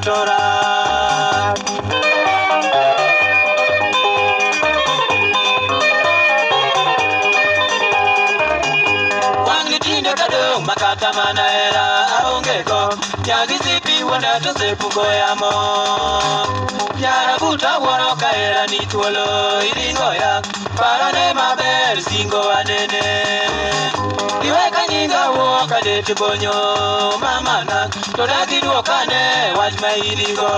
tora. Wang'ni tinde kadong' makata mana hera aonge go. Nyagi sipi wuonda to sepuko yamo. Nyara buta wuoro ka hera ni thuolo iringoya. Parane maber singo anene. Iweka nyinga wuok adet bonyo mamana. To dagi duokane wach ma irigo.